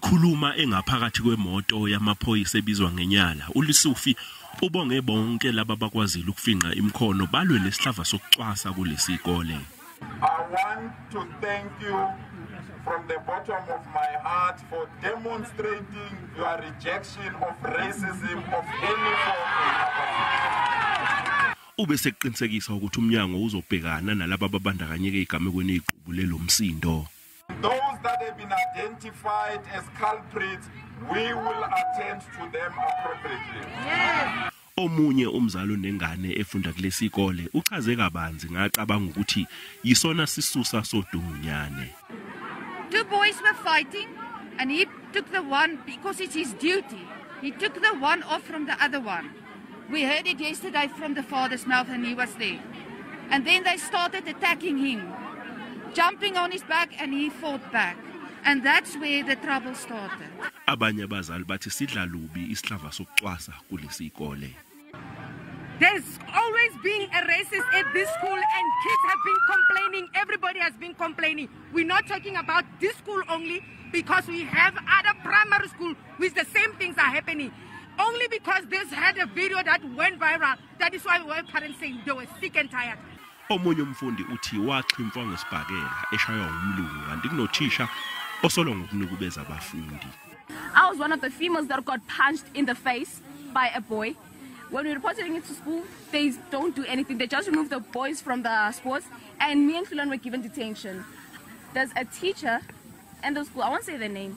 Ekhuluma engaphakathi kwemoto yamaphoyisa ebizwa ngenyala, uLesufi ubonge bonke laba bakwazile ukufinqa imikhono balwe nesihlava sokucwasa kulesikole. I want to thank you from the bottom of my heart for demonstrating your rejection of racism of any form. Ube sekuqinisekisa ukuthi umnyango uzobhekana nalabo ababandakanyeke egamekweni eziqubule lomsindo. Those that have been identified as culprits, we will attend to them appropriately. Yes. Omunye umzali nengane efunda kulesikole uchaze kabanzi ngacabanga ukuthi yisona sisusa sodungunyane. Two boys were fighting and he took the one because it's his duty. He took the one off from the other one. We heard it yesterday from the father's mouth and he was there. And then they started attacking him, jumping on his back, and he fought back. And that's where the trouble started. Abanye abazali bathi sidla lubi isihlava sokucwasa kulesikole. There's always been a racist at this school and kids have been complaining. Everybody has been complaining. We're not talking about this school only because we have other primary school which the same things are happening. Only because this had a video that went viral, that is why we were parents saying they were sick and tired. Omunye umfundi uthi waxhimfwa ngesibhakela eshaywa umlungu kanti kunothisha osolo ngokunukubeza abafundi. I was one of the females that got punched in the face by a boy. When we reported it to school, they don't do anything. They just remove the boys from the sports, and me and Fulan were given detention. There's a teacher in the school, I won't say the name,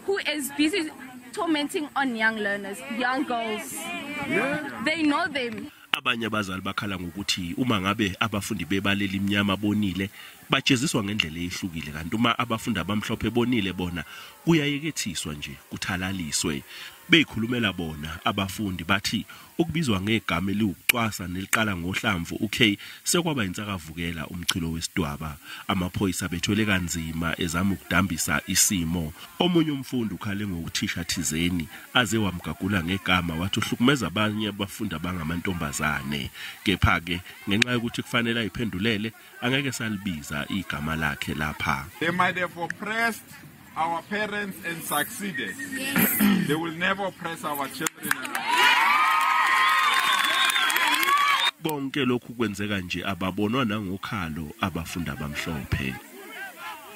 who is busy tormenting on young learners, young girls. Yeah. They know them. Abanye abazali bakhala ngokuthi uma ngabe abafundi bebaleli imnyama bonile bajeziswa ngendlela ehlukile, kanti uma abafundi abamhlophe bonile bona kuyayekethiswa nje kuthalaliswe. Beyikhulumela bona abafundi bathi ukubizwa ngegama eliwukucwasa neliqala ngohlamvu uK sekwaba insakavukela umchilo wesidwaba. Amaphoyisa bethwele kanzima ezama ukudambisa isimo. Omunye umfundi ukhale ngokuthisha thizeni aze wamgagula ngegama wathi uhlukumeza abanye abafundi abangamantombazane. Kepha ke ngenxa yokuthi kufanele ayiphendulele angeke salibiza igama lakhe lapha. They might have oppressed our parents and succeeded. Yes. They will never oppress our children. Konke lokhu kwenzeka nje ababonwa nangokhalo abafundi abamhlophe.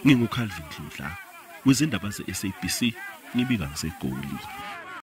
NginguCalvin Dludla kwizindaba ze-SABC ngibika ngiseGoli.